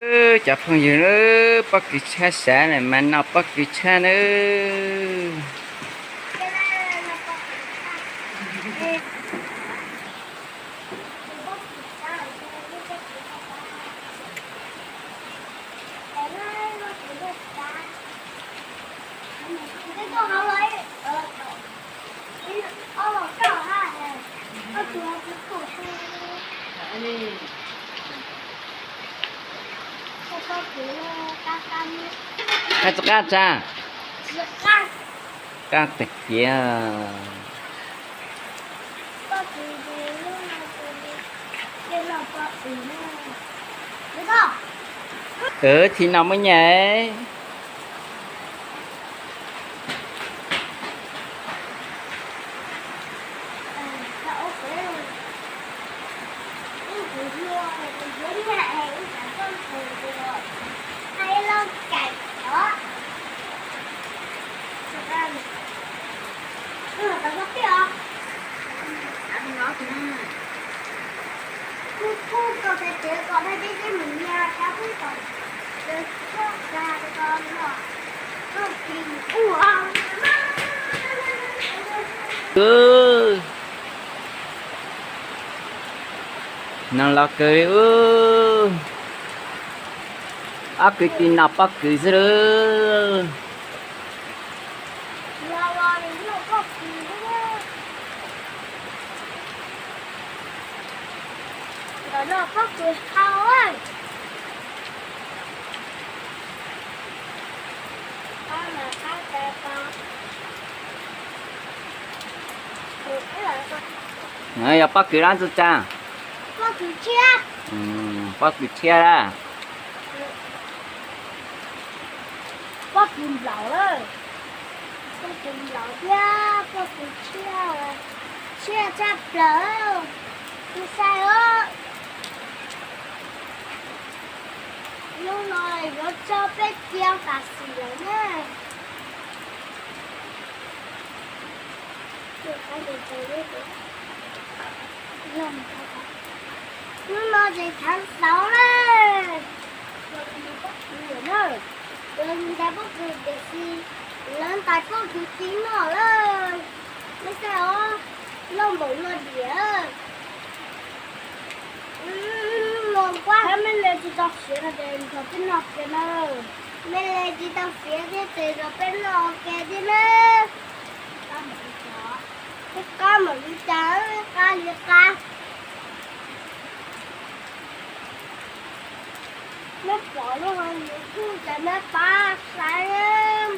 Cov phooj ywg, pob kws tshaj sav na, mas noj pob kws tshaj na. Qab tsis qab tsa? Qab tag kiag. Tsis no muaj nyaj. Noj los kawg li. Ob kwv tij noj pob kws xwb lawm. Yog pob kws dab tsi tsa? Pob kws tshiab. Pob kws tshiab a. Pob kws nplaum, pob kws nplaum thiab pob kws tshiab, tshiab tshaj plaws. Tus saib os, hnub no yuav tso peb cia tam sim lawm na. Hnub no ces thav xauv lawm. Lawv ntais pob kws tiam sis lawv ntais pob kws tsis noj lawm. Nej saib os, loj npaum no diam. Mej le tsis tau siav no ces nrog peb noj kiag na. Mej le tsis tau siav thiab ces nrog peb noj kiag thiab na. Qab npaum li cas, qab li qab. Mej pom lub hauv YouTube ces mej pab saib,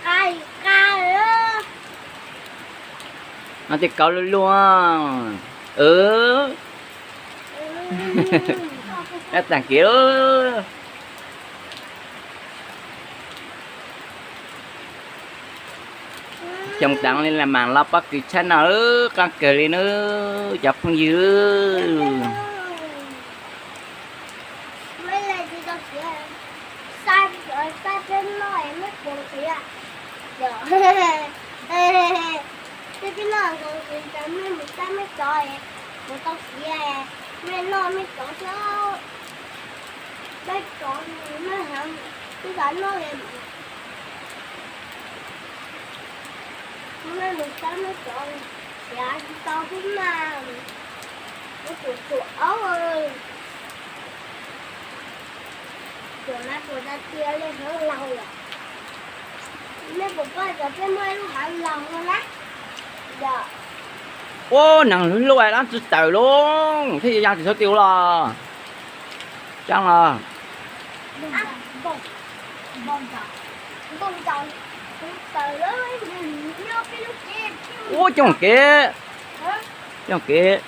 qab li qab. No tej kauv luaj luaj. Ab, tag kev lawm. Xyoo tas li las mas los pob kws tshaj no, qab kawg li na cov phooj ywg. Mej le tsis tau siav, saib peb noj es mej puas siav? Yog peb noj zoo siav ces mej mus saib mej cov es puas tau siav, mej noj mej cov thiab. Mej cov mej heev, mej xav noj es mej mus saib mej cov, siav tsis tau xwb mas. Kuv tus tus aub, tus na tus da tia li heev laug lawm. Nej puas pom cov peb muaj ib lub hav laug no na? Yog. Ua neeg lub lub dab tsi tawm lawm thiab ya tsis txhob ti ua los. Tsaab los. Ua coob kev, coob kev.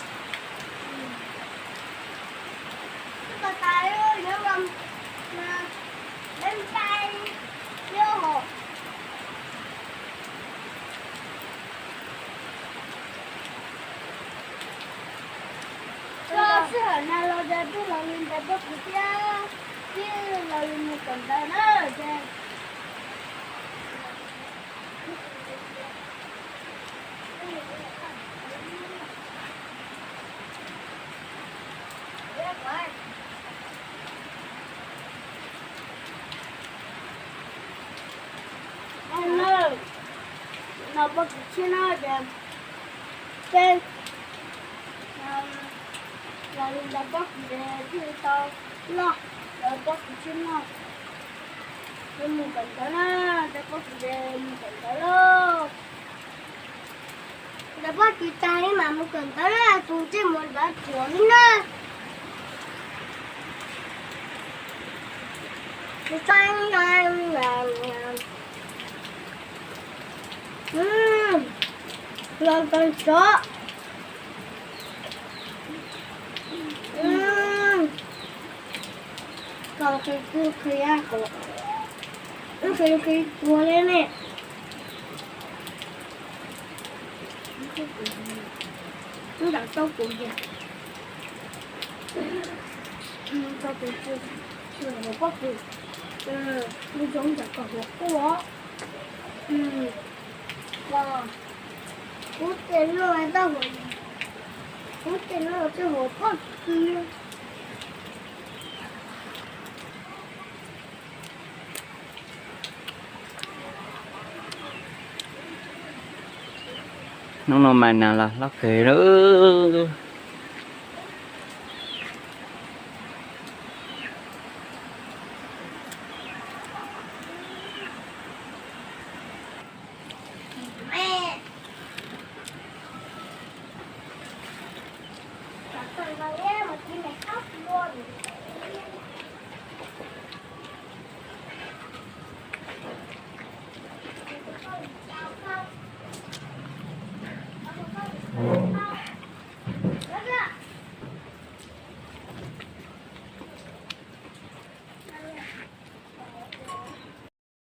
Tso sij hawm na los ces peb los li ntais pob kws thiab, peb los li mus tom ntawd na ces. Pob kws tshiab no ces peb los li ntawm pob kws ces thiaj li tau loj, ntawm pob kws tshiab no. Ces mus kawm ntawv na, ntawm pob kws ces mus kawm ntawv lauj. Ntawm pob kws tag li mas mus kawm ntawv na, tus ntsej muag ntawd ruam li na. Los tau tsov. Kom qhia, qhia kuv, qhia qhia kuv li ne. Nram tau kuv tias, tau kuv, kuv pob kws, kuv zoo nram kom huv quaj. Kuv tes no tau, kuv tes no tau huv pob kws. Hnub no mas nas los hlob kawg li.